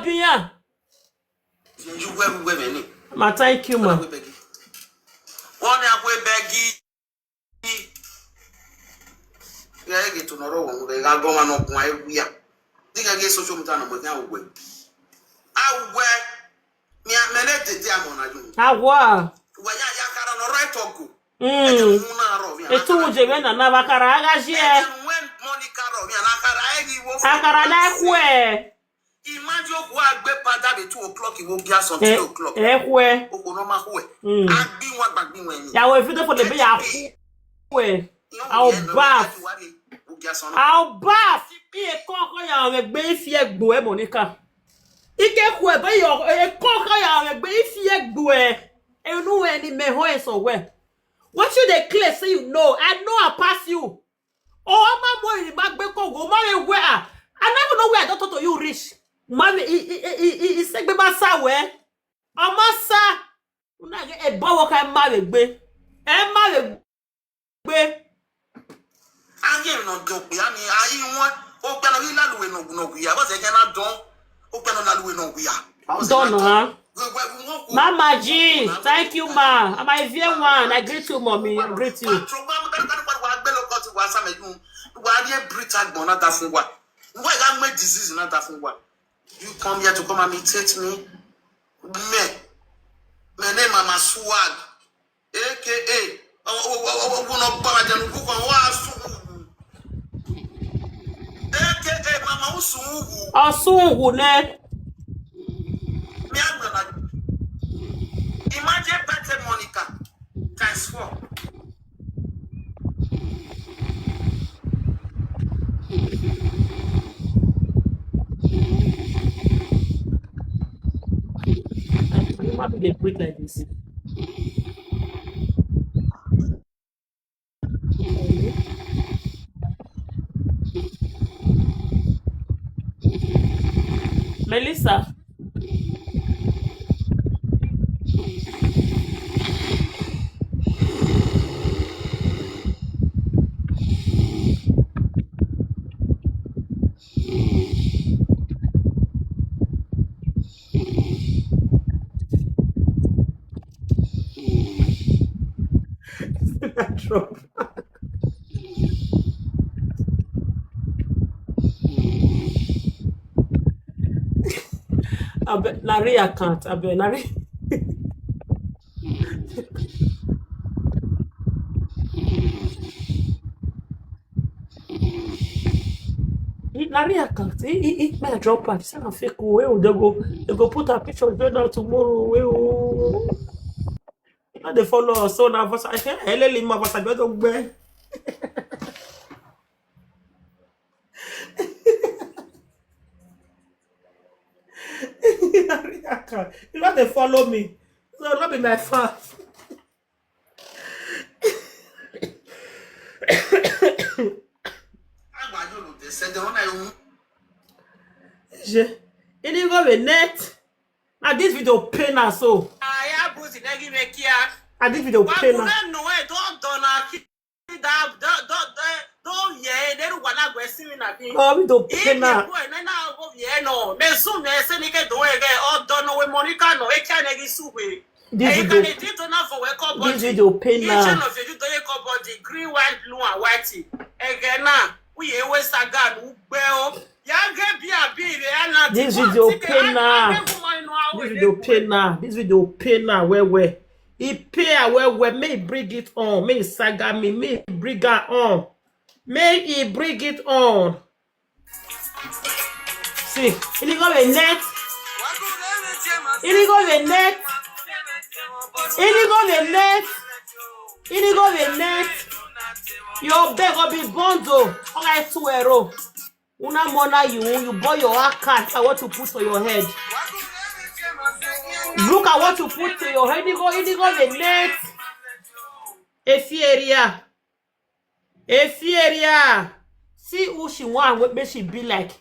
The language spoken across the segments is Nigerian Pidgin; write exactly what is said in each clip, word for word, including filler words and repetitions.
Pinya. You wear, wear many. Ma, thank you, ma. One, I wear baggy. Yeah, I get to know one. They got go on up my wear. Think I get social media number now. Wear. I wear. Me, I manage the day I'm on. I do. Awa. Well, yeah, yeah, I can't right or go. Mm. Muna ro mi. Etu uje we na na bakara agaji e. When Monica ro mi, na kara egi wo. Akara na kwe. Imagine oku agbe pada be two o'clock, iwo gia some three o'clock. E kwe. Oku no ma kwe. Mm. Agbi wa gbagbi wen ni. Ya we video for the be ya kwe. I'll bath. Oku gia some. I'll bath. Iye koko ya we gbe ifi egbo e, Monica. Ike kwe be yo e koko ya we gbe ifi egbo e. Enu we ni me ho e so we. What you dey claim say you know? I know I pass you. Oh, ama mo ni ma gbe ko go ma we we ah. I never know where I don talk to you reach. Ma we i i i i i se gbe ma sa we. Ama sa. Una ge e bawo ka ma we gbe. E ma we gbe. Ange no do pe ami ayi won. O pe no ila luwe no no ya. Bo se ke na don. O pe no la luwe no ya. Done, huh? Mama G, thank you, ma. I'm a V A one. I greet you, mommy. I greet you. Wa ri e Brita gbon na da fun wa. Wa ga me disease na da fun wa. You come here to come and imitate me. Me. My name Mama Swag. A K A. Wo no gba wa janu ku kan wa su. A K A Mama Usu. Osunwu ne. Me, I'm gonna imagine birthday Monica times four. Why do they break like this? Melissa. Drop. Abeg, na real account. Abeg, na real. Na real account. He, he, he, may I drop am? Say na fake o. Wey o, they go, they go put her picture join am tomorrow. Wey o. You know they follow us, so na voice. I can't help him. Voice I better go. You know they follow me, so not be my fan. Je, you need go with net. Now this video pain us so. Aya buzi negi mekia. And this video pain us. Wakuna no e don don aki. Da don don don ye ne ru wala gwe si mi na bi. Oh, video pain us. Ko e na na go ye no. Me su me se ni ke don e ge o don no we Monica no e kya negi su we. This E video, kane di to na fo we ko this body. Video pain Yes, us. Channel of Edu Doye ko body, green, white, blue, and white. Ege na, we ye we saga nu gbe o. Ya ge bi abi re ana. This video pain us. This video pain us. This video pain us well well. He pain us well well. May he bring it on. May he saga me. May he bring her on. May he bring it on. See, he go with net. He go with net. He go with net. He go with net. Your bed go be bundle. All right, two euro. Una mona you, you buy your account. I want to put for your head. Look, I want to put to your head. He go, he go with net. Efi area. Efi area. See who she want, what make she be like.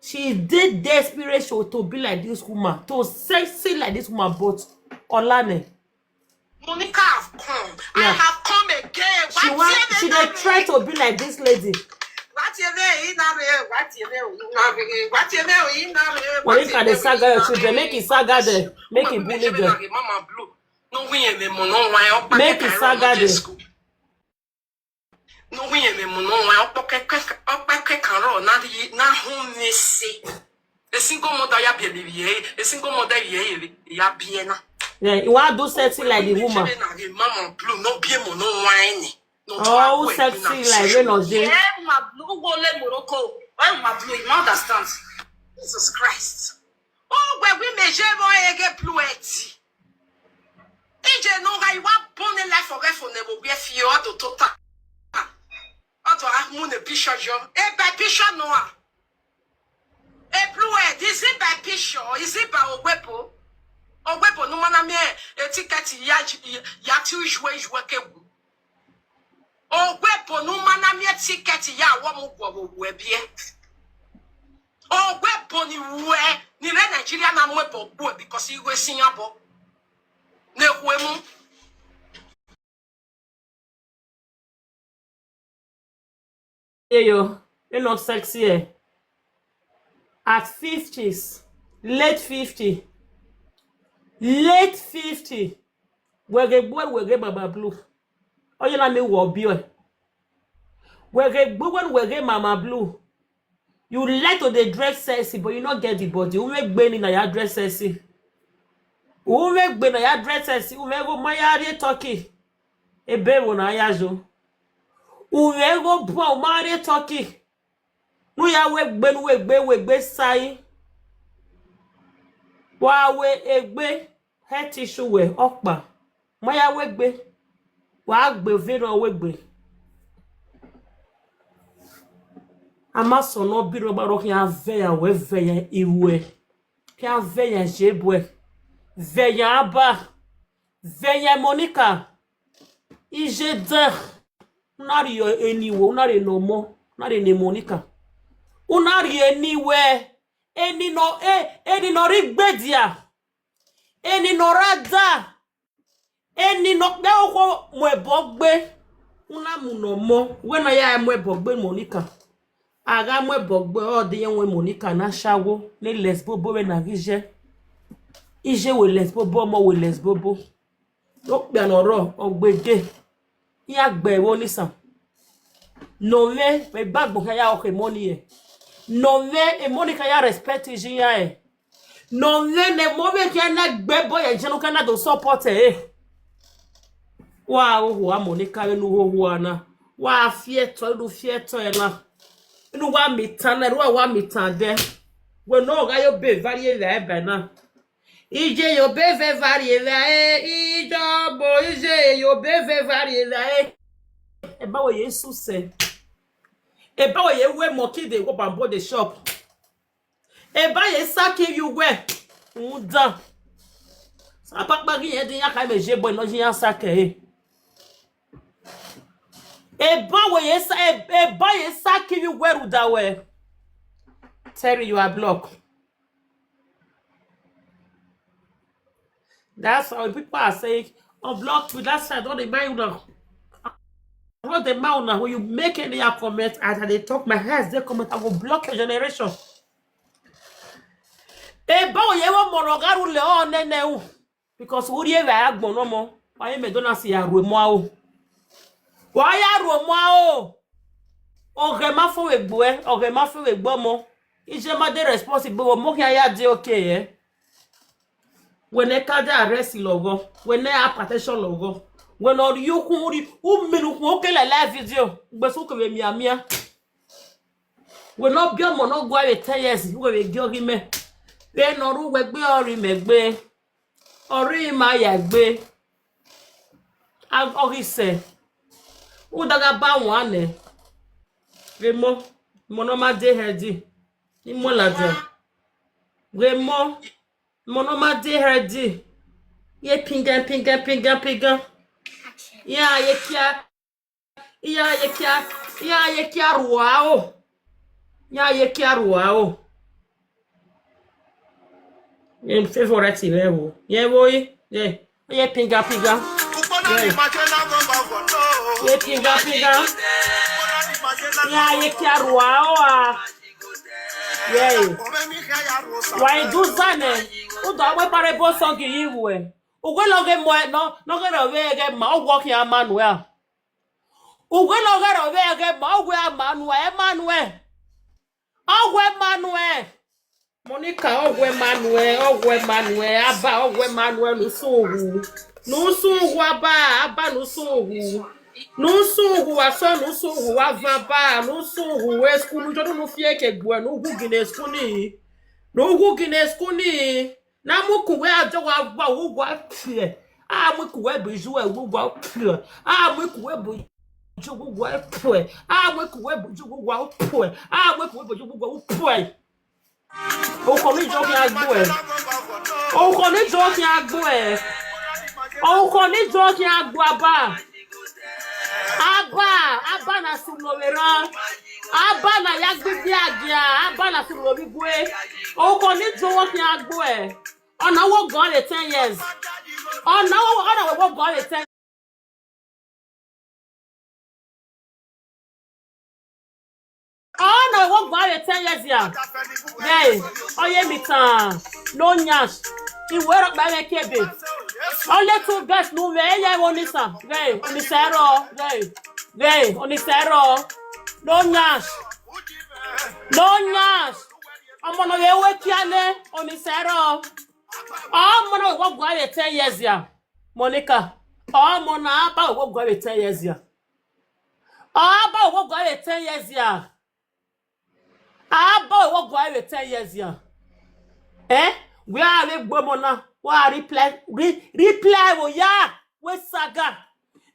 She did desperation to be like this woman, to sexy like this woman, but Olane. Monica have come. I Yeah. Have come again. She want, she dey try to be like this lady. What Monica, dey saga your children. Make e saga them. Make e bully them. Make e saga them. No, we ain't no one. Okpeke karo na di na home se. A single mother ya bi ye. A single mother ye ya bi na. Yeah, you want to do sexy like the woman. Na the mama blue no be mo no wine. No. Oh, sexy like Rain of Day. Yeah, ma blue go le Morocco. Why ma blue? You understand? Jesus Christ. Oh, we we me je mo ege blue eti. Ije no ga iwa bone life for for ne mo we fi o do tota. Odo a mu ne picture jo. E by picture no a. E blue e, is it by picture? Is it by Ogbepo? Ogbepo no mana me e ticket ya ya ti ujwe ujwe ke wu. Ogbepo no mana me ticket ya wo mu gwo wo we bie. Ogbepo ni we ni re Nigeria na mu ebo gbo because iwe sin abo. Ne we mu. Eyo, you know sexy eh. At fifties, late fifty, late fifty, wege boy, wege baba blue. Oh, you know me wo bio. Wege boy, wege mama blue. You like to dey dress sexy, but you no get the body. Ume gbe ni na ya dress sexy. Ume gbe na ya dress sexy. Ume go maya re turkey. Ebe wo na ya jo. Ume go bo ma re turkey. Nu ya we gbe nu we gbe we gbe sai. Wa we egbe. Health issue we okpa. Maya wegbe. Wa gbe vero wegbe. Ama so no biro baro ki a veya we veya iwe. Ki a veya jebwe. Veya aba. Veya Monica. Ije da. Unari yo anywhere. Unari no more. Unari ne Monica. Unari anywhere. Eni no e eni no ri gbedia. Eni no rada. Eni no pe oko mo ebo gbe. Una mu no mo. We na ya mo ebo gbe Monica. Aga mo ebo gbe o de yen we Monica na shawo. Ni lesbo bo we na gije. Ije we lesbo bo mo we lesbo bo. Okpia no ro ogbede. Ya gbe wo nisan. No me me bagbo ka ya oke money e. No me e money ka ya respect iji ya e. No me ne mo me ke na gbe bo ye jenu ka na do support e. Wa o wa Monica we nu ho ho ana. Wa fie to du fie to e na. Nu wa mi tan na wa wa mi tan de. We no ga yo be vari e le be na. Ije yo be ve vari e le e ijo bo ije yo be ve vari e le e. E ba wo Yesu se. E ba wo ye we mo ki de wo bambo de shop. E ba ye saki you we. Undan. Sa pa pa gi ye de ya ka me je bo no ji ya sake e. E ba wo ye sa e e ba ye saki you we ru da we. Terry, you are blocked. That's how people are saying, unblock me. That's why I don't dey mind now. I don't dey mind now. When you make any comment as I dey talk, my hands dey comment, I go block your generation. E ba wo ye wo moro garu le o nene u. Because uri e va agbo no mo. Wa ye me dona si ya ru mo a o. Wa ya ru mo a o. Oge ma fo we gbo e, oge ma fo we gbo mo. Ije ma dey responsible wo mo ki a ya dey okay e. We ne ka dey arrest logo, we ne hypertension logo. We no ri ukun ri, u minu kun o kele live video. Gbe su ke we mia mia. We no bi omo no gwa we ten years, we we gi ogi me. We no ru we gbe ori me gbe. Ori ma ya gbe. A ogi se. U daga ba wan e. We mo, mo no ma dey healthy. Ni mo la de. We mo, mo no ma dey healthy. Ye pinga pinga pinga pinga. Ya ye kia. Ya ye kia. Ya ye kia ruao. Ya ye kia ruao. Ye favorite level. Ye boy. Ye. Ye pinga pinga. Ye. Ye pinga pinga. Ya ye kia rua oa. Yay. Wa iduzane. Udo awe pare bo songi iwe. Ugwe loge mo no no gero we ge ma ogwo ki Emmanuel. Ugwe loge ro we ge ma ogwe Emmanuel Emmanuel. Ogwe Emmanuel. Monica, ogwe Emmanuel, ogwe Emmanuel, aba, ogwe Emmanuel, nusungu. Nusungu, aba, aba, nusungu. Nusungu, waso, nusungu, wava, ba, nusungu, we skulu, jodu, nufieke, gwe, nugu gine skuni. Nugu gine skuni. Na muku we ajo wa wa wu wa pie. A muku we biju we wu wa pie. A muku we biju wu wa pie. A muku we biju wu wa pie. A muku we biju wu wa pie. Okoni joki agbo e. Okoni joki agbo e. Okoni joki agbo aba. Aba, aba na suloveran. Aba na yagbigbi agia. Aba na sulovigwe. Okoni joki agbo e. Ona wo go le ten years. Ona wo ona wo go le ten. Ona wo go le ten years ya. Hey, oye mi tan. No nyash. Iwe ro gba me kebe. Only two girls nu me eye wo ni san. Hey, oni sero. Hey. Hey, oni sero. No nyash. No nyash. Omo no ye we kiale. Oni sero. Omo no wo go le ten years ya. Monica. Omo na aba wo go le ten years ya. Aba wo go le ten years ya. Aba wo go le ten years ya. Eh? We are we gbomo na. Wa reply re, reply wo ya. We saga.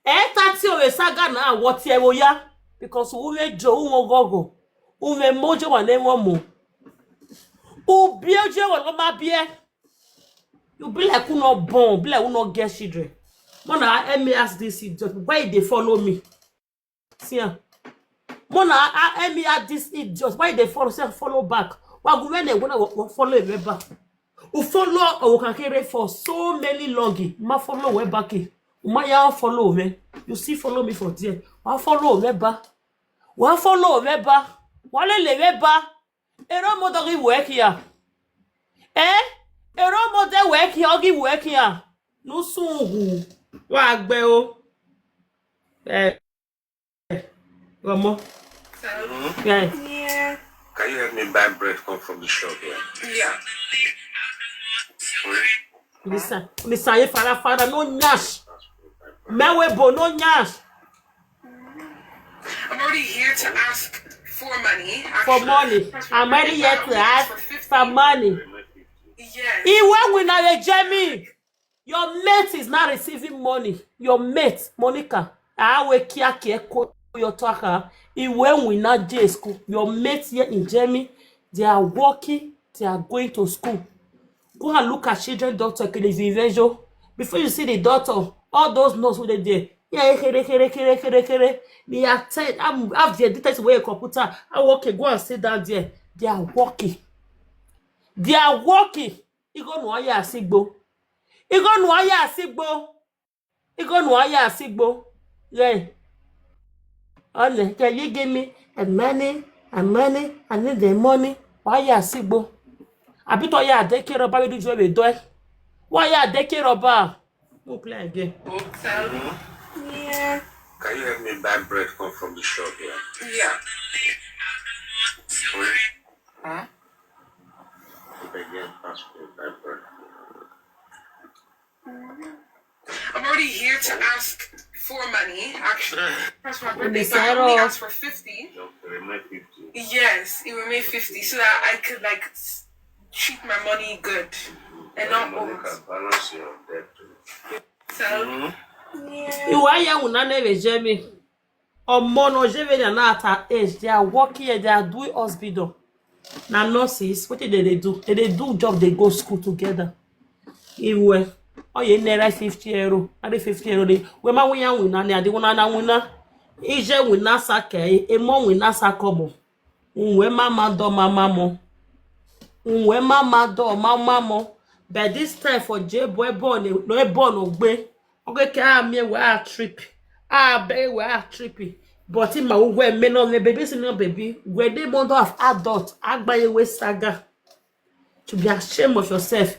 Eh, thirty o we saga na wo ti e wo ya. Because uwe jo uwo gogo. Uwe mojo wa ne wo mo. Ubi ojo wa lo ma bi e. You be like who not born, be like who not get children. Mona, let me ask this idiot, why they follow me? See, ah. Mona, ah, let me ask this idiot, why they follow, say follow back. Why go when they wanna wa- wa- follow me back? Who follow or can carry for so many long? Ma follow way back. Uma ya follow me. You see, follow me for there. Wa follow me back. Wa follow me back. Wa le le me back. Ero mo dogi work here. Eh? Ero mo de work here, ogi work here. No sungu. Wa gbe o. Eh. Romo. Yeah. Yeah. Can you help me buy bread come from the shop here? Yeah. Listen, listen, if father, father, no nyash. Me we bo, no nyash. I'm already here to ask for money. For money. I'm already here to ask for money. Yes. Iwe wina ye Jamie. Your mate is not receiving money. Your mate, Monica. Awe kia kie ko yo taka. Iwe wina J school. Your mate here in Jamie. They are working. They are going to school. Go and look at children doctor Kelevivejo. Before you see the doctor, all those nurses wey dey there, yeah, kere kere kere kere kere. They are ten. I'm have the details wey computer. I work go and sit down there. They are working. They are working. Igo no aya asigbo. Igo no aya asigbo. Igo no aya asigbo. Yeah. Ole, can you give me a money? A money? I need the money. Why ya asigbo? Abi to ya de care about you do we do. Why ya de care about? No play again. Hotel. Yeah. Can you help me buy bread come from the shop here? Yeah. Huh? If I get fast food, buy bread. I'm already here to ask for money, actually. That's my birthday, but I only asked for fifty. Yes, it will make fifty so that I could, like, s- treat my money good and not old. Balance your debt. So, yeah. Iwa ya una neve Jamie. Omo no jeve na at her age. They are working here. They are doing hospital. Na nurses. What did they do? They, they do job. They go school together. Iwe. Oh, you never fifty euro. Are they fifty euro? They, we ma win ya win na. They win na win na. Ije win na sake. Emo win na sakomo. Unwe mama do mama mo. Unwe mama do mama mo. But this time for J boy born no born ogbe. Okay, ke a me we a trip. A be we a trip. But in my way, men on the baby, senior baby, where they mother of adult, Agbayewe saga. To be ashamed of yourself.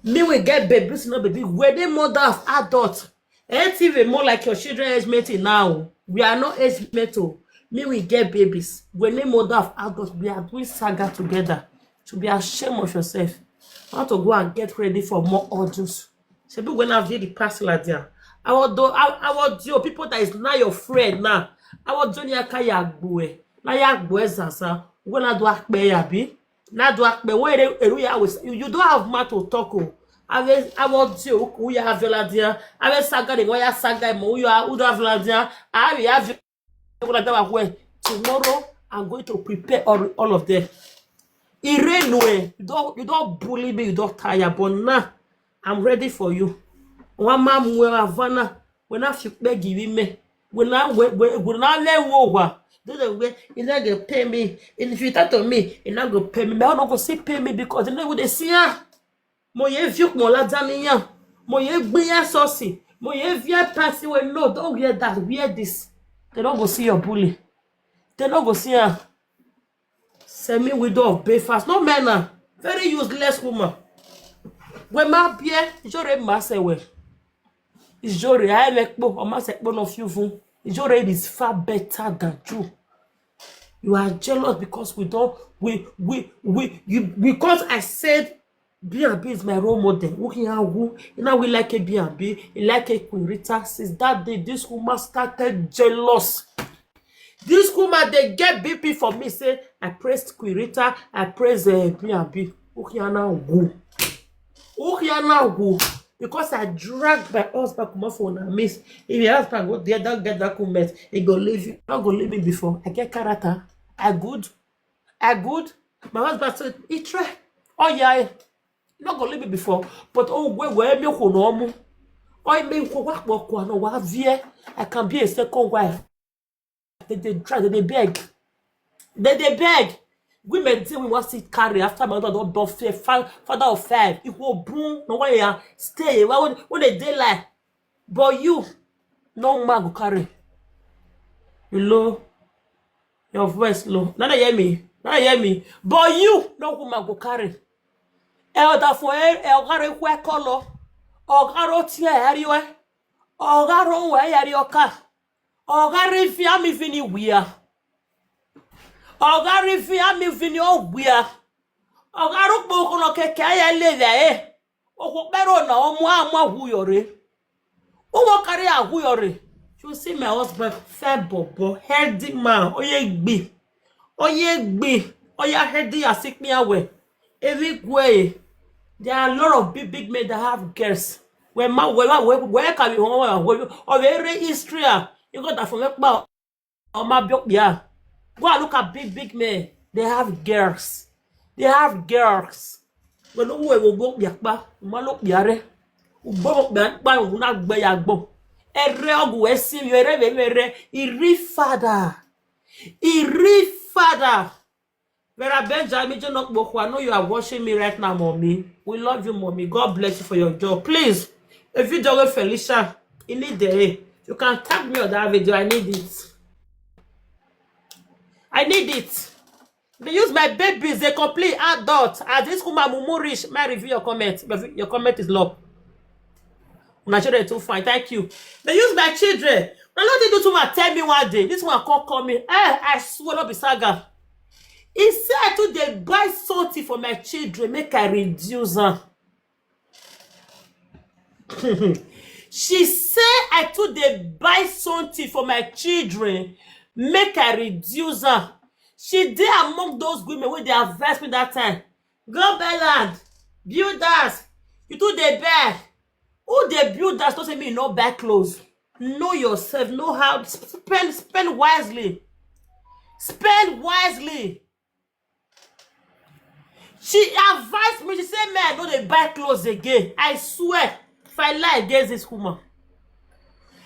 Me we get baby, senior baby, where they mother of adult. Anything even more like your children age mate now. We are not age mate. Oh. Me we get babies. When they mother of adult, we are doing saga together. To be ashamed of yourself. How to go and get ready for more audios. Shebi when I did the past like there. I will do I, I will do people that is now your friend now. I will do ni akaya gbue. Na ya gbue sasa. When I do akpe yabi. Na do akpe where eru ya was you, you don't have mouth to talk. Oh. I will I will do who you have Vladia. I will saga the why saga mo you are who do have Vladia. I will have you like that way. Tomorrow I'm going to prepare all, all of them. Irene, you don't you don't bully me, you don't tire, but now I'm ready for you. One man mwe Havana when I feel beg me. When I when I let over. Do the way you not gonna pay me. And if you talk to me, you not gonna pay me. But I don't go see pay me because you know what they see. Mo ye view mo la daniyan. Mo ye gbiyan saucy. Mo ye view person we no don't wear that, wear this. They don't go see your bully. They don't go see her. Semi widow of Belfast. No men are very useless woman. When my beer, jore masewe. Jore I like po or masekpo no few fun. Jore is far better than you. You are jealous because we don't we we we you because I said B and B is my role model. Who can who? You know we like a B and B, you like a Queen Rita. Since that day, this woman started jealous. This woman they get B P for me. Say I praised Queen Rita, I praise uh, B and B. Who can now who? Who can now who? Because I drag my husband come off on a miss. If your husband go there, don't get that comment. He go leave you. Not go leave me before. I get character. I good. I good. My husband said, he try. Oh yeah. Not go leave me before. But oh where where me who no mu. Oh me who work work no wa vie. I can be a second wife. They they try, they, they beg. They they beg. Women say we want to carry after my daughter don't born fair father of five. It will boom. No way ya stay. Why when, when they daylight? But you, no man go carry. You low. Your voice low. Now they hear me. Now they hear me. But you, no woman go carry. Elder for el el carry where color. Or carry tea area. Or carry where area car. Ọ̀gá rí fi àmì fi ni wíyà. Ọ̀gá rí fi àmì fi ni ó wíyà. Ọ̀gá rúgbó okòlò kẹ̀kẹ́ ayé lè rẹ̀ ẹ́. Okò pẹ́rọ náà ọmọ àmọ́ àwùyọ̀ rẹ̀. Ó wọ́n kárí àwùyọ̀ rẹ̀. You see my husband fẹ́ bọ̀bọ̀ healthy man. Ó yẹ gbì. Ó yẹ gbì. Ó yà healthy àsìkpín àwẹ̀. Everywhere. There are a lot of big big men that have girls. Where ma where ma where where can we home where where of every history. You got that from Ekpa or ma biok yeah. Go and look at big big men. They have girls. They have girls. When who will go yakpa, ma look yare. Ubo yakpa una gbe yagbo. Ere ogu esi ere ere iri father. Iri father. Vera Benjamin Jonok Boko, I know you are watching me right now, mommy. We love you, mommy. God bless you for your job. Please, if you don't Felicia, you need the you can tag me on that video. I need it. I need it. They use my babies, they complete adult. As this woman Mumu rich, my review your comment. Your comment is low. My children too fine, thank you. They use my children. Now what they do to me? Tell me one day. This one can't call me. Eh, I swear not be saga. He said to they buy something for my children, make I reduce them. She say I too dey buy something for my children, make I reduce am. She dey among those women wey dey advise me that time. Go buy land, build house, you too dey buy. Who dey build house no say me no buy clothes. Know yourself, know how spend spend wisely. Spend wisely. She advised me, she said, man, no dey buy clothes again. I swear, if I lie against this woman.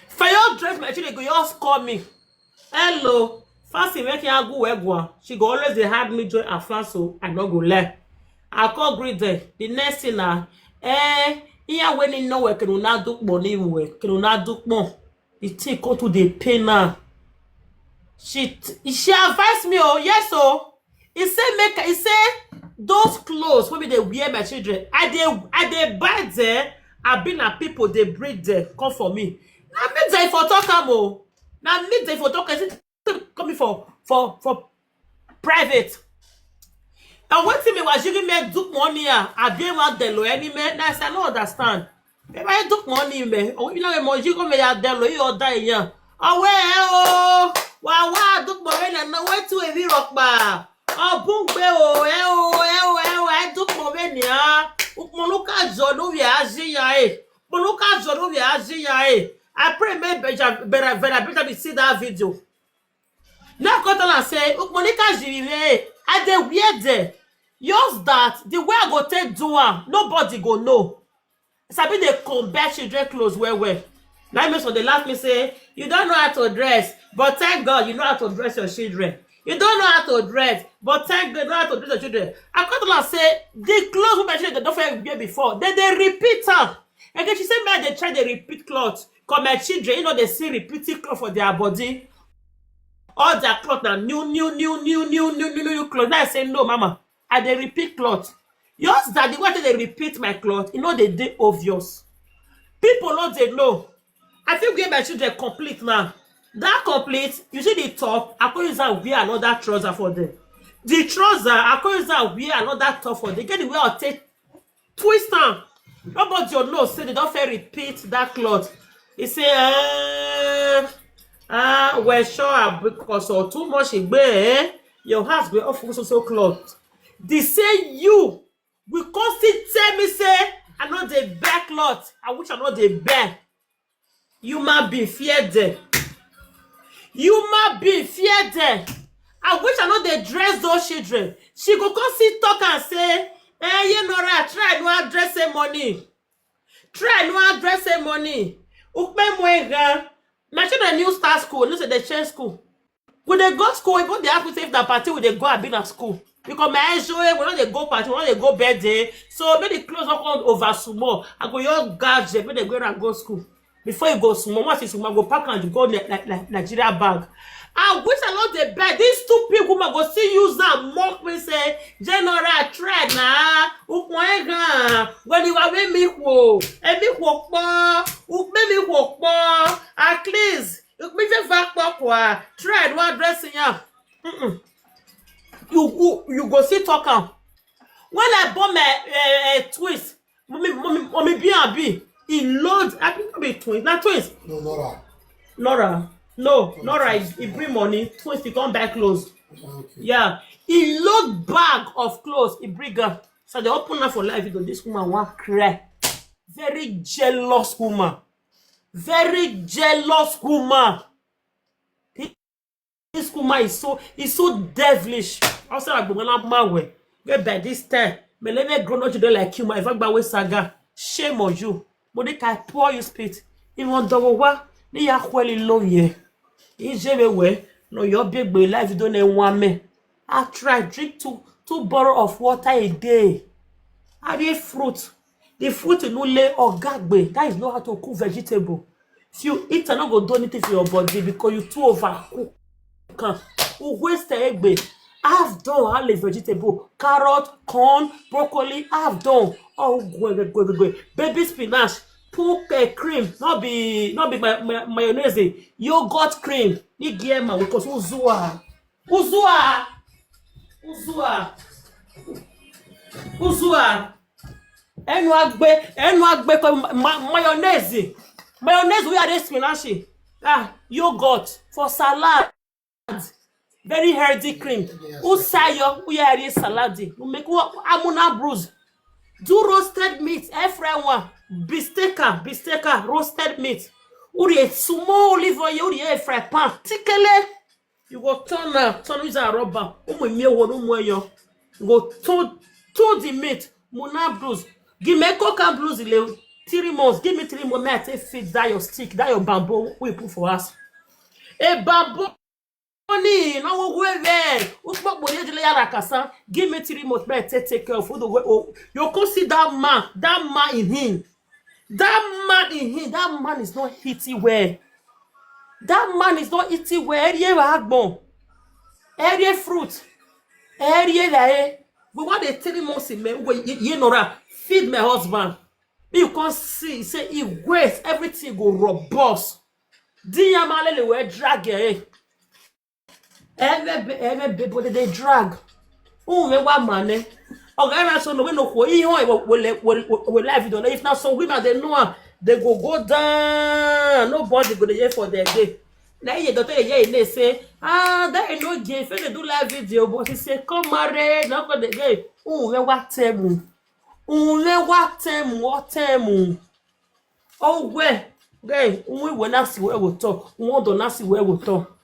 If I don't dress my children, go just call me. Hello. Fancy making her go where go. She go always dey hard me join her fans, so I no go lie. I call greet them. The next thing na, eh, iya weni no we kenu na duk boni we kenu na duk bon. The thing come to dey pain her. She t- she advise me, oh yes, oh. He say make he say those clothes wey be dey wear my children, I dey I dey buy them. I be na people dey breed them come for me. Na me dey for talk am, oh. Na me dey for talk am. Say coming for for for private. And wetin me was you me do money, ah, I be one delo any me. Na I say I no understand. Ebe anyị dụkpọ n'ime onye na eme oji gome ya delo ihe ọda ya. Owe o wa wa dụkpọ we na na wetu evi rọkpa. Ọ bụ mgbe o e o e o e o e dụkpọ we ni a. Ukpoluka jọ no we aji ya e. Ukpoluka jọ no we aji ya e. I pray may Benjamin Benjamin see that video. Now come tell am say Ukponika Jiriwe, I dey wear there. Just that the way I go take do am, nobody go know. Sabi dey compare children clothes well well. Na im make some dey laugh me say, "You don't know how to dress, but thank God you know how to dress your children. You don't know how to dress, but thank God you know how to dress your children." I come tell am say the clothes wey my children don fit wear before, dem dey repeat am. Again, she say make I dey try dey repeat cloth, cause my children, you know, dey see repeating cloth for their body. All their cloth na new new new new new new new new cloth. Now I say, "No, mama, I dey repeat cloth." Just that the way I take dey repeat my cloth, e no dey dey obvious. People no dey know. I fit wear my children complete now. That complete, you see the top, I go use am wear another trouser for them. The trouser, I go use am wear another top for them. Get the way I take twist am. Nobody go know say they don fit repeat that cloth. He say, eh, ah, well, sure, ah, because of too much igbe, eh, your house go off so so cloth. They say you will come still tell me say I no dey buy cloth. I wish I no dey buy. Human being fear them. Human being fear them. I wish I no dey dress those children. She go come still talk and say, eh, you know right, try no address say money. Try no address say money. Ukpe mwenga. My children new start school, no say they change school. We dey go school, even dey ask me say if na party we dey go, I be na school. Because my eyes show we no dey go party, we no dey go birthday. So make the clothes no come over small. I go your gadget, make they go and go school. Before you go small, once you small, go pack and go Ni- Ni- Ni- Nigeria bag. I wish I no dey beg. These two people woman go still use am mock me say, "General, try na. Ukwenga, when you are with me, who? And me, who? Ukpe me, who? At least, ukpe me, try no address ya." Mm-mm. You, you, you go see talk am. When I bought my uh, uh, twins, mommy, mommy, mommy B and B, he load. I think no be twins, na twins. No, Nora. Nora, no, Nora, he, he bring money. Twins, he come buy clothes. Okay. Yeah, he load bag of clothes. He bring am. So they open am for life. He go, this woman wan cry. Very jealous woman. Very jealous woman. This woman is so is so devilish. Also, I go na mawe. Get by this time. Me let me grow not today like you, my ever gbawe saga. Shame on you. Monica, I pour you spit. Even though what? Ni ya kweli lo ye. Ije me we. No, your big boy life you don't know one me. I try drink two two bottle of water a day. I dey fruit. The fruit in ule or gagbe. That is not how to cook vegetable. If you eat, I no go do anything for your body because you too overcook am. You waste egbe. Half done, all the vegetable, carrot, corn, broccoli, half done. Oh, gwe, gwe, gwe, gwe, gwe. Baby spinach, put uh, cream, not be not be my, my, mayonnaise, yogurt cream. Ni give am because uzua. Uzua. Uzua. Uzua. Enu agbe, enu agbe ko ma- mayonnaise. Mayonnaise we are spinach. Ah, yogurt for salad. Very healthy cream. Usayo, we are salad. You make what amuna bruise. Do roasted meat, everyone. Bisteka, bisteka, roasted meat. Uri a small olive oil, uri a fry pan. Tikele. You go turn am, turn use a rubber. Umu mi wo no mo yo. You go turn turn the meat. Muna bruise. Give me coca bruise le three months. Give me three months. May I take feed that your stick, that your bamboo we put for us. A bamboo money, no go go away. Ukpo body jule ya rakasa. Give me three months. May I take take care of food. Oh, you come see that man, that man in him. That man in him, that man is not hitting well. That man is not eating well. Area agbon, area fruit, area lae. We want the three months in me. We ye nora feed my husband. You can see say he waste everything go robust. Diyamalele we drag eh. Every every people dey drag. Who we wa mane? Oga na so no we no ko ihe on we we live video. If na some women dey know am, they go go down. Nobody go dey hear for their day. Na ye doctor ye ne say, ah, that is no gay. If they do live video, but he say come marry, not for the gay. Who we wa temu? Who we wa temu? What temu? Oh we gay. Who we na si we go talk. Who do na si we go talk.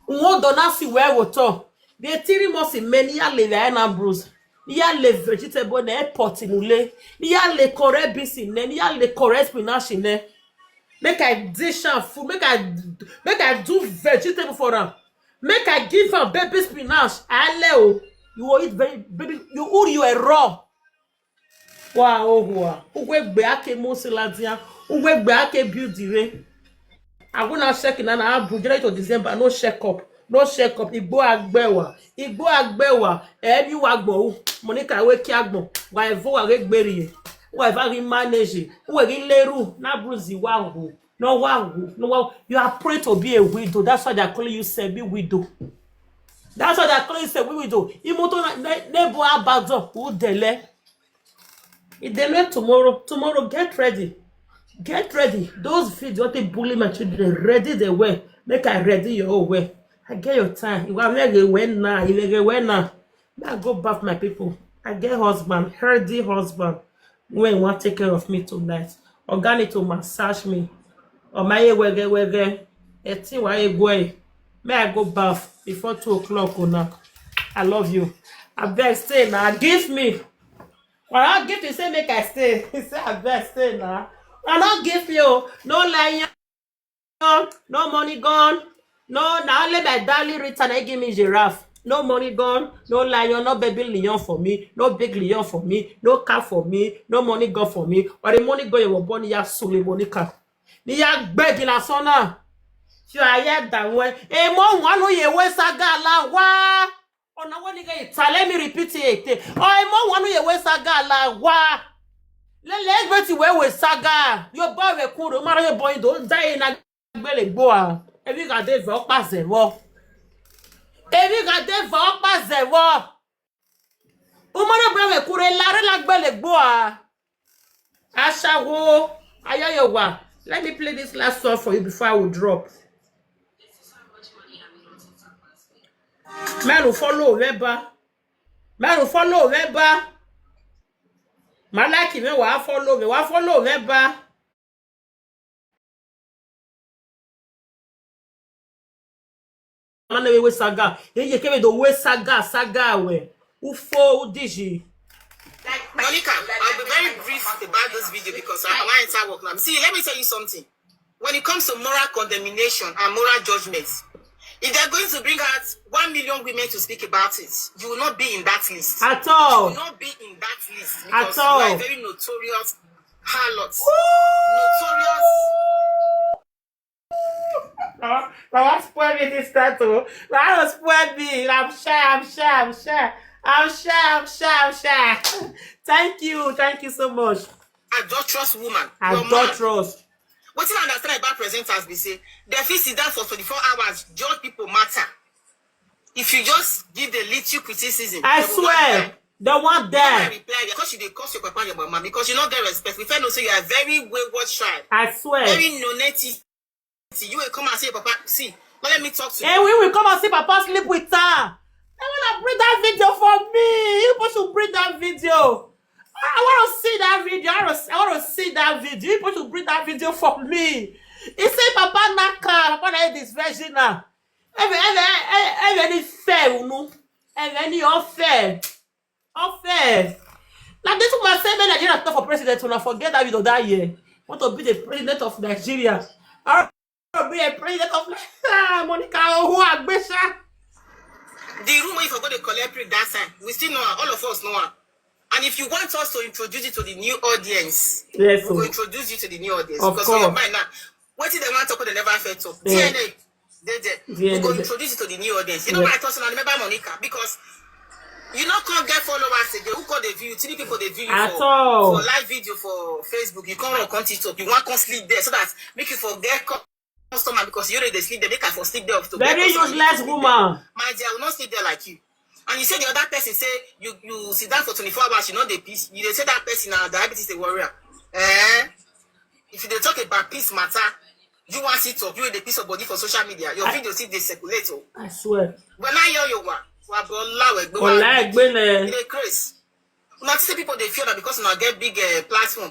Who do na si we go talk. The three months in many ya le na bruise. Ya le vegetable na pot in ule. Ya le correct beans in ne. Ya le correct spinach in ne. Make I dish am food. Make I make I do vegetable for am. Make I give am baby spinach. Ale o. You will eat very baby. You hold you a raw. Wa ohua. Ugwe gbe ake mosiladia. Ugwe gbe ake build ire. I go now check in and I have January to December. No check up. No check up. Igbo agbewa. Igbo agbewa. Ebi wa gbo. Monica we ki agbon. Wa evo wa re gberi. Wa eva ri manage. Wa ri leru. Na bruzi wa hu. No wa hu. No wa. You are praying to be a widow. That's why they are calling you Sebi widow. That's why they are calling you Sebi widow. Imoto na nebo abazo. Udele. If they learn tomorrow, tomorrow get ready. Get ready. Those feet want to bully my children. Ready the way. Make I ready your own way. I get your time. If I make a way now, if I get way now. May I go back my people. I get husband, healthy husband. When want take care of me tonight. Organic to massage me. Or my wege wege. A thing why go. May I go bath before two o'clock or not? I love you. I beg stay now. Give me. When I give you say make I stay. He say I best stay now. I don't give you no lion, no money gone. No, now only my darling Rita na give me giraffe. No money gone, no lion, no baby lion for me, no big lion for me, no car for me, no money gone for me. Or the money go you born ya sule Monica. Ni ya gbegi na sona. Fi aya da we. E mo wanu ye we saga la wa. Ona wani ga ita. Let me repeat it. O e mo wanu ye we saga la wa. Le le egbe ti we we saga. Yo ba we kuro mara yo boy do dai na gbele gbo a. Ebi ga de vo pa ze wo. Ebi ga de vo pa ze wo. Umara bra we kure la re la gbele gbo a. Ashawo ayoyowa. Let me play this last song for you before I will drop. Mẹ́rù follow rẹ bá. Mẹ́rù follow rẹ bá. Màá láìkì mi wàá follow mi wàá follow rẹ bá. Mane we saga. Eye kebe do we saga saga we. Ufo udiji. Monica, I'll be very brief about this video because I want to work now. See, let me tell you something. When it comes to moral condemnation and moral judgments, if they're going to bring out one million women to speak about it, you will not be in that list. At all. You will not be in that list because At all. You are a very notorious harlot. Notorious. Now, now spoil me this title. Now spoil me. I'm shy, I'm shy, I'm shy. I'm shy, I'm shy, I'm shy. Thank you, thank you so much. Adulterous woman. Adulterous. Wetin I understand about presenters be say dem fit sit down for twenty-four hours judge people matter. If you just give the little criticism, I swear, they want there. Reply because you dey curse your papa and your mama because you no get respect. We first know say you are a very wayward child. I swear. Very no native. You will come and say, papa, see, but let me talk to you. Hey, we will come and see papa sleep with her. I want to bring that video for me. You people should bring that video. I want to see that video. I want to, I want to see that video. You people should bring that video for me. He say papa naka, papa na this virgin now. Every every every any fair unu, every any unfair, unfair. Now this woman say make Nigeria stop for president una forget that video that year. Want to be the president of Nigeria. I want to be a president of Monica Ohu Agbesha. The room where you for go dey collect print that time, we still know am. All of us know am. And if you want us to introduce you to the new audience, yes, we go introduce you to the new audience. Of course. Because for your mind now, wetin dem wan talk, dem never fit talk. Yeah. D N A dey there. We go introduce you to the new audience. You know why I talk say na remember Monica? Because you no come get followers again. Who come dey view you? Three people dey view you for, for live video for Facebook. You come run come TikTok. You wan come sleep there so that make you for get customer because you already dey sleep there. Make I for sleep there. Very useless woman. My dear, I will not sleep there like you. And you say the other person say you, you sit down for twenty-four hours, you no dey piss. You dey say that person na diabetes dey worry am. Eh? If you dey talk about piss matter, you wan sit up, you dey piss your body for social media. Your video still dey circulate o. I swear. When I hear you wa, wa bo lawe, gbe wa. Ola egbele. You dey craze. Una see say people dey fear una because una get big, eh, platform.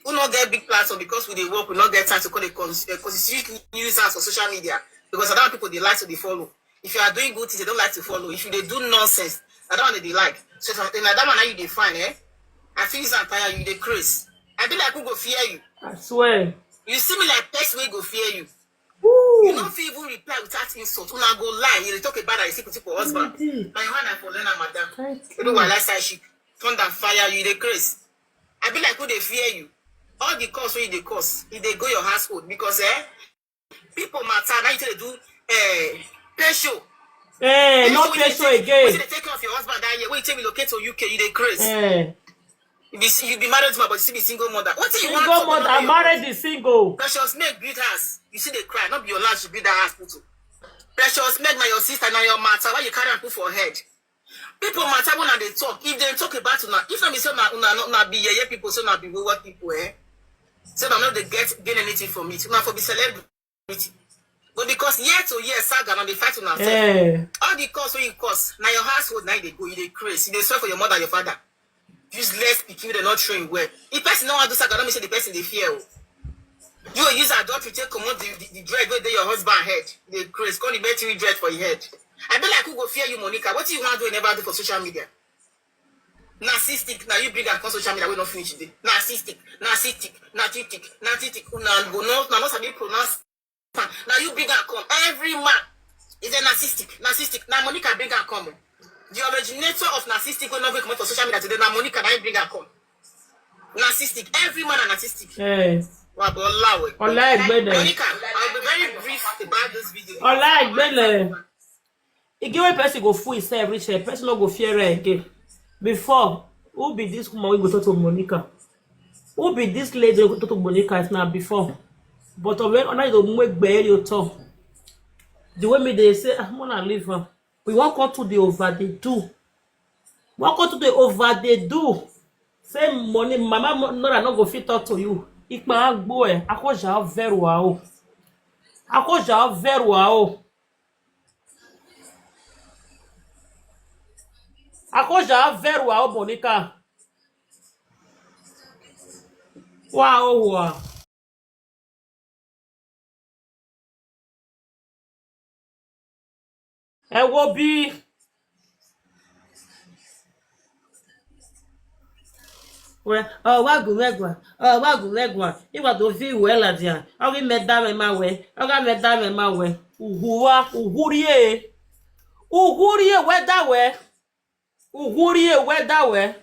We no get big platform because we dey work, we no get time to call a cons-, eh, constitute users for social media because I don't want people dey like to dey follow. If you are doing good things, they don't like to follow. If you dey do nonsense, I don't want to dey like. So if na that one now you dey find, eh? I feel am tire you, you dey craze. I be like who go fear you? I swear. You see me like person wey go fear you. You no fit even reply without insult. Una go lie. You dey talk about that, you see people for husband. Indeed. Na your hand I for learn am, madam. Thank you. You know why last time she thunder fire, you dey craze. I be like who dey fear you. All the curse wey you dey curse, e dey go your household because, eh, people matter. Now you take dey do, eh, pay show. Eh, no pay show again. Wetin dey take care of your husband that year? When you take relocate to U K, you dey craze. Eh. You be, you be married woman, but you still be single mother. Wetin you want? Single mother, married is single. Precious Meg build house. You see dey cry. Not be your land, she build that house put. Precious Meg na your sister, na your matter. Why you carry am put for head? People matter when they talk. If they talk about una, if na be say una, una, una be yeye people, say una be wayward people, eh? Say una no dey get gain anything from it. Una for be celebrity. But because year to year, saga na dey fight una sef. Eh. All the curse wey you curse, na your household na dey go, you dey craze, you dey swear for your mother and your father. Useless pikin wey dem no train well. If person no wan do saga, no mean say the person dey fear o. You go use adultery take comot the, the, the dread wey dey your husband head. You dey craze, come dey make three dread for your head. I be like who go fear you, Monica? Wetin you wan do, you never do for social media? Narcissistic, na you bring am come social media wey no finish today. Narcissistic, narcissistic, narcissistic, narcissistic. Una go no, una no sabi pronounce. Na you bring am come. Every man is a narcissistic, narcissistic. Na Monica bring am come. The originator of narcissistic wey no fit comot for social media today, na Monica na him bring am come. Narcissistic. Every man na narcissistic. Eh. Wa bo lawe. Ola egbele. Monica, I'll be very brief about this video. Ola egbele. E get when person go fool himself reach here, person no go fear her again. Before, who be this woman wey go talk to Monica? Who be this lady wey go talk to Monica if na before? But when una dey make gbere you talk, the way me dey say, ah, wanna leave her. We wan come to the over dey do. We wan come to the over dey do. Say money, mama mo-, Nora no go fit talk to you. Ipa agbo e, akoja veru a o. Akoja veru a o. Akoja veru a o, Monica. Wa o wa. Ẹ wo bí. We, ọ, wa gu me gwa. Ọ, wa gu me gwa. Iwa do vi we la dia. Ọ gi me da me ma we. Ọ ga me da me ma we. Uhuwa, uhurie. Uhurie we da we. Uhurie we da we.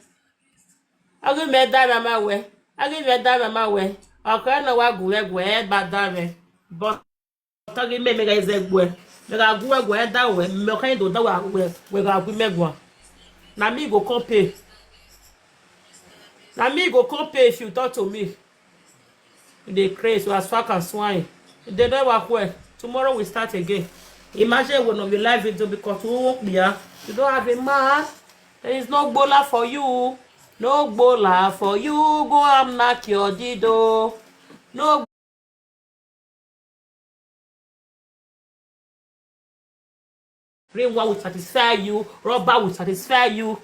Ọ gi me da me ma we. Ọ gi me da me ma we. Ọ ka no wa gu me gwa, e ba da me. But Tagi me, me ga eze gwe. Me ga gwe gwe da we. Me ka do da wa we. We ga gwe me gwa. Na me go come pay. Na me go come pay if you talk to me. You dey craze, you as fuck and swine. You dey never work well. Tomorrow we start again. Imagine one of your live video because we won't be here. You don't have a man. There is no gbola for you. No gbola for you. Go and knock your dido. No Rain one will satisfy you, rubber will satisfy you.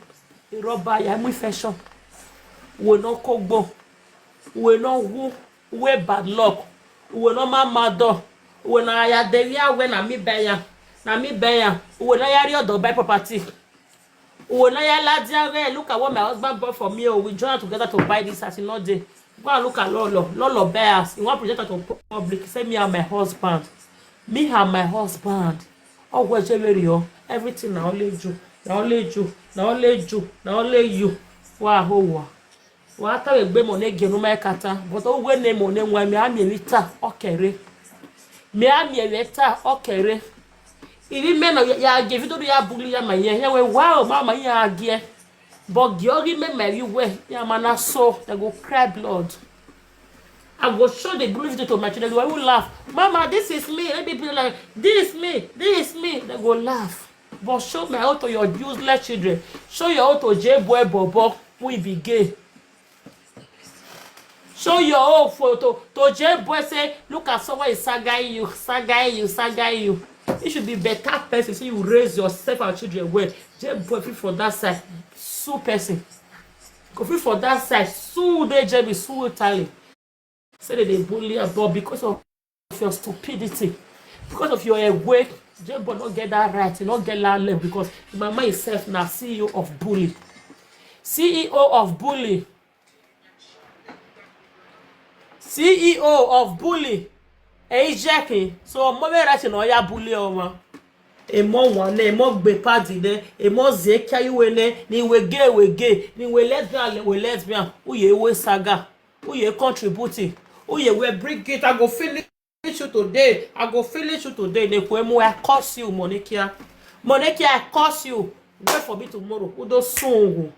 Rubber, ya mu infection. We no kogbo. We no who. We bad luck. We no mama do. We na ya de ya we na me buy ya. Na me buy ya. We na ya ri odo buy property. Oh, na ya la dia re, look at what my husband bought for me. Oh, we join together to buy this house in no day. Go and look at Lolo. Lolo buy house. He want present to public. Say me and my husband. Me and my husband. Oh, where Jerry, oh, everything na only you. Na only you. Na only you. Na only you. Wa ho wa. Wa ta we gbe mo ne ge no mai kata. But o we ne mo ne nwa mi ami ri ta okere. Mi ami ri ta okere. Ibi me no ya ge video ya bully ya ma ye. Ya we wow mama ya ge. But gi ori me me ri we. Ya ma na so they go cry blood. I go show the bully video to my children. They will laugh. Mama, this is me. Let me be like, this me, this me. They go laugh. But show my own to your useless children. Show your own to J boy bobo. We be gay. Show your own photo to J boy. Say, look at someone is sagai you, sagai you, sagai you. You should be better person. So you raise yourself and children well. J boy fit for that side. Sue person. Go fit for that side. Sue the J B, sue Tally. Say that they bully her, but because of your stupidity, because of your way, J boy not get that right, you not get that level because the mama itself now C E O of bully. C E O of bully. C E O of bully. Hey, Jackie. So, mama right in Oya bully over. Emo one, emo gbe party de, emo ze carry we ne, ni we gay, we gay, ni we lesbian, we lesbian. Uye we saga, uye contributing, uye we bring it. I go finish you today. I go finish you today. Ne kwemu, I curse you, Monikia. Monikia, I curse you. Wait for me tomorrow. Udo sungu.